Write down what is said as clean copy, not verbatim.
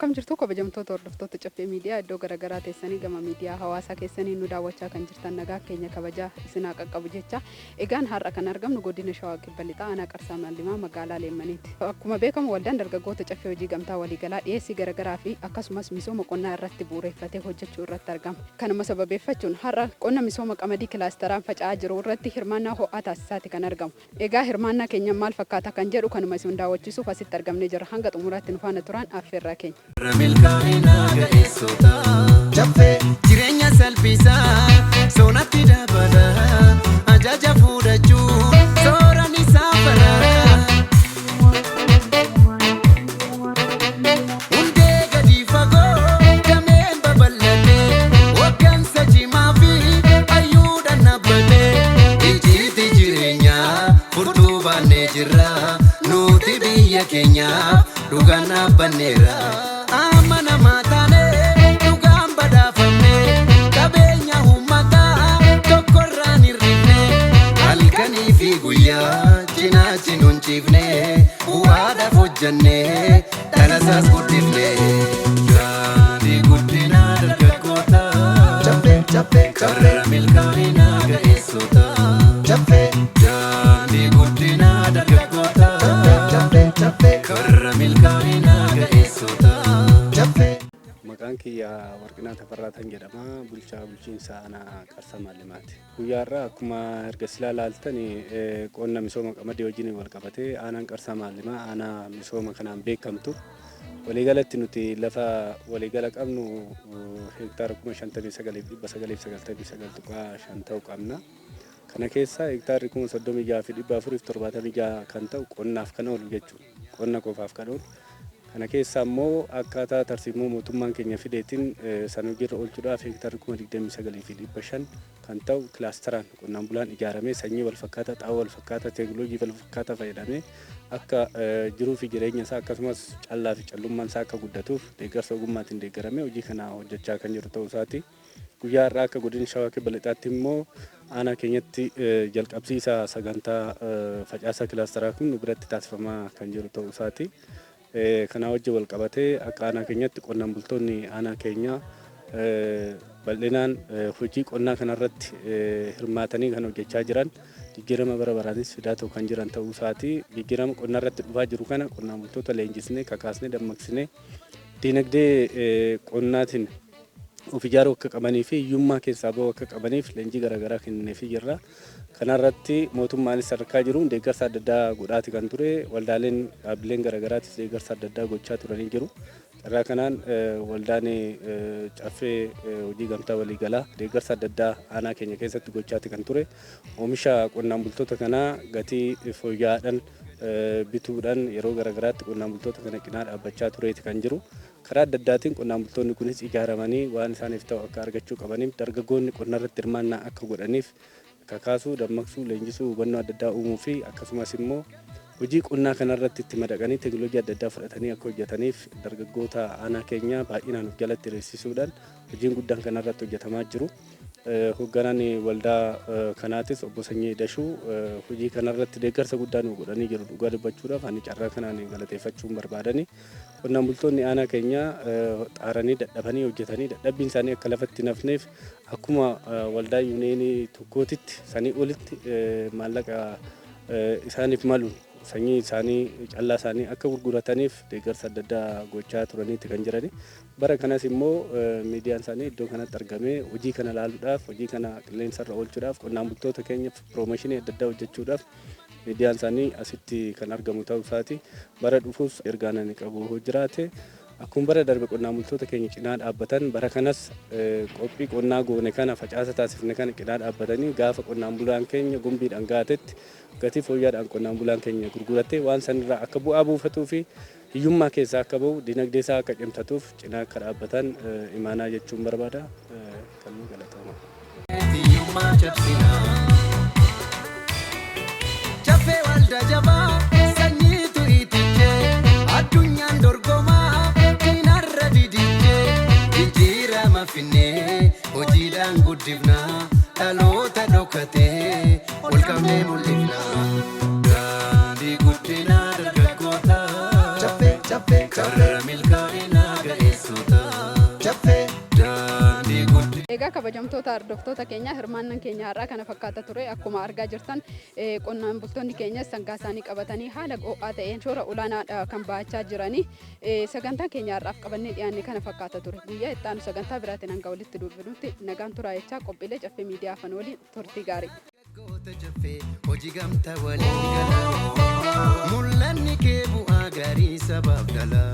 Akkam jirtu, kabajamtoota hordoftoota Caffee Miidiyaa? Iddoo garaagaraa teessanii gama miidiyaa hawaasaa keessanii nu daawwachaa kan jirtan, nagaa keenya kabajaa isinaa qaqqabu jecha. Egaan har'a kan argamnu godina Shawaa Kibba Lixaa, aanaa Qarsaa Maallimaa, magaalaa Leemmaniiti. Akkuma beekamu, waldaan dargaggoota Caffee Hojii Gamtaa Waliigalaa dhiyeessii garaagaraa fi akkasumas misooma qonnaa irratti bu'uureffatee hojjechuu irratti argama. Kanuma sababeeffachuun har'a qonna misooma qamadii kilaasteraan faca'aa jiru irratti hirmaannaa ho'aa taasisaati kan argamu. Egaa hirmaannaa keenya maal fakkaata kan jedhu kanuma isin daawwachiisuuf asitti argamnee jirra. Hanga xumuraatti nu faana turaan affeerraa keenya. Milkaa'ina ga'eessota Caffee. Jireenya salphisaa soonatti dabala, ajaja fudhachuu sooran isaa fara. Hundee gadi fagoo dameen babal'ate, hoggansa cimaa fi hayyuudhaan dhaabbate, ijjiitii jireenyaa furtuu baannee jirra, nuti biyya keenyaaf dhugaan dhaabbanneerra. Amanamaa taanee dhugaan badhaafamne, qabeenya uummataa tokkorraan hir'ifne, halkanii fi guyyaa cinaachi nun ciifne, bu'aadhaaf hojjanne, dhalasaas guddifne. Daandii guddinaa dargaggoota. Caffee, caffee, caffee. Karra milkaa'inaa ga'eessota. Caffee. Daandii guddinaa dargaggoota. Caffee, caffee. Karra milkaa'inaa ga'eessota. Caffee. Maqaan kiyya Warqinaa Tafarraatan jedhama. Bulchaa bulchiinsa aanaa Qarsaa Maallimaati. Guyyaa har'aa akkuma erga silaa laaltan qonna misooma qamadii wajjin wal qabatee, aanaan Qarsaa Maallimaa aanaa misooma kanaan beekamtu. Waliigalatti nuti lafa waliigala qabnu heektaara 59,999.5 ta'u qabna. Kana keessaa heektaarri 36,476 kan ta'u qonnaaf kan oolu jechuudha. Qonna qofaaf kan oolu. Kana keessa immoo akkaataa tarsiimoo mootummaan keenya fideetiin san hojiirra oolchuudhaaf heektaarri 29,500 kan ta'u kilaasteraan qonnaan bulaan ijaaramee, sanyii wal fakkaataa, xaa'oo wal fakkaataa, teekinooloojii wal fakkaataa fayyadamee akka jiruu fi jireenya isaa akkasumas callaa fi callummaan isaa akka guddatuuf deeggarsa ogummaatiin deeggaramee hojii kana hojjechaa kan jiru ta'uu isaati. Guyyaa har'aa akka godina Shawaa Kibba Lixaatti immoo aanaa keenyatti jalqabsiisa sagantaa facaasa kilaasteraa kun nu biratti taasifamaa kan jiru ta'uu isaati. Kanaa wajjin wal qabatee akka aanaa keenyatti qonnaan bultoonni aanaa keenyaa bal'inaan hojii qonnaa kanarratti hirmaatanii kan hojjechaa jiran, jijjiirama bara baraanis fidaa ta'u kan jiran ta'uu isaati. Jijjiirama qonnaa irratti dhufaa jiru kana qonnaan bultoota leenjisnee, kakaasnee, dammaqsinee diinagdee qonnaatiin of ijaaruu akka qabanii fi hiyyummaa keessaa bahuu akka qabaniif leenjii garaagaraa kennineefii jirra. Kanarratti mootummaanis sadarkaa jiruun deeggarsa adda addaa godhaati kan ture. Waldaaleen dhaabbileen garaagaraatis deeggarsa adda addaa gochaa turanii jiru. Carraa kanaan waldaan Caffee Hojii Gamtaa Waliigalaa deeggarsa adda addaa aanaa keenya keessatti gochaati kan ture. Oomisha qonnaan bultoota kanaa gatii fooyya'aadhaan bituudhaan yeroo garaagaraatti qonnaan bultoota kana cinaa dhaabbachaa tureeti kan jiru. Karaa adda addaatiin qonnaan bultoonni kunis ijaaramanii waan isaaniif ta'u akka argachuu qabaniif, dargaggoonni qonna irratti hirmaannaa akka godhaniif kakaasuu, dammaqsuu, leenjisuu, hubannoo adda addaa uumuu fi akkasumas immoo hojii qonnaa kanarratti itti madaqanii teekinooloojii adda addaa fudhatanii akka hojjetaniif dargaggoota aanaa keenyaa baay'inaan of jalatti hiriirsisuudhaan hojiin guddaan kanarratti hojjetamaa jiru. Hoogganaan waldaa kanaatis obbo Sanyii Dashuu hojii kanarratti deeggarsa guddaa nu godhanii jiru. Dhugaa dubbachuudhaaf ani carraa kanaan galateeffachuun barbaadani. Qonnaan bultoonni aanaa keenyaa xaaranii, dadhabanii hojjetanii, dadhabbiin isaanii akka lafatti hin hafneef akkuma waldaa yuuniyeenii tokkootitti sanii olitti maallaqa isaaniif maluun sanyii isaanii, callaa isaanii akka gurgurataniif deeggarsa adda addaa gochaa turaniiti kan jirani. Bara kanas immoo miidiyaan isaanii iddoo kanatti argamee hojii kana laaluudhaaf, hojii kana qilleensarra oolchuudhaaf, qonnaan bultoota keenyaaf piroomooshinii adda addaa hojjechuudhaaf miidiyaan isaanii asitti kan argamu ta'uu isaati. Bara dhufuus ergaan ani qabu hoo jiraate, akkuma bara darbe qonnaan bultoota keenya cinaa dhaabbatan, bara kanas qophii qonnaa goone kana, facaasa taasifne kana cinaa dhaabbatanii, gaafa qonnaan bulaan keenya gumbiidhaan gaatetti gatii fooyya'aadhaan qonnaan bulaan keenya gurguratee waan sanirraa akka bu'aa buufatuu fi hiyyummaa keessaa akka bahu, dinagdee isaa akka cimsatuuf cinaa akka dhaabbatan imaanaa jechuun barbaada. Kan galatooma. Hiyyummaa cabsinaa. Caffee waldaa jabaa sanyiitu itichee, addunyaan dorgomaa diinarra didichee, jijjiirama finnee hojiidhaan guddifnaa, dhaloota dhokatee ol qabnee mul'ifnaa. Daandii guddinaa dargaggoota. Caffee, caffee, caffee. Karra milkaa'inaa. Egaa kabajamtoota hordoftoota keenya, hirmaannaan keenya har'aa kana fakkaata ture. Akkuma argaa jirtan qonnaan bultoonni keenya sangaa isaanii qabatanii haala ho'aa ta'een shoora olaanaa kan bahachaa jiranii. Sagantaan keenya har'aaf qabannee dhiyaanne kana fakkaata ture. Guyyaa itti aanu sagantaa biraatiin hanga walitti deebinutti nagaan turaa jechaa, qophiilee Caffee Miidiyaa afan waliin turtii gaarii. Goota Caffee hojii gamtaa waliin gala. Mul'anni kee bu'aa gaarii sabaaf dhala.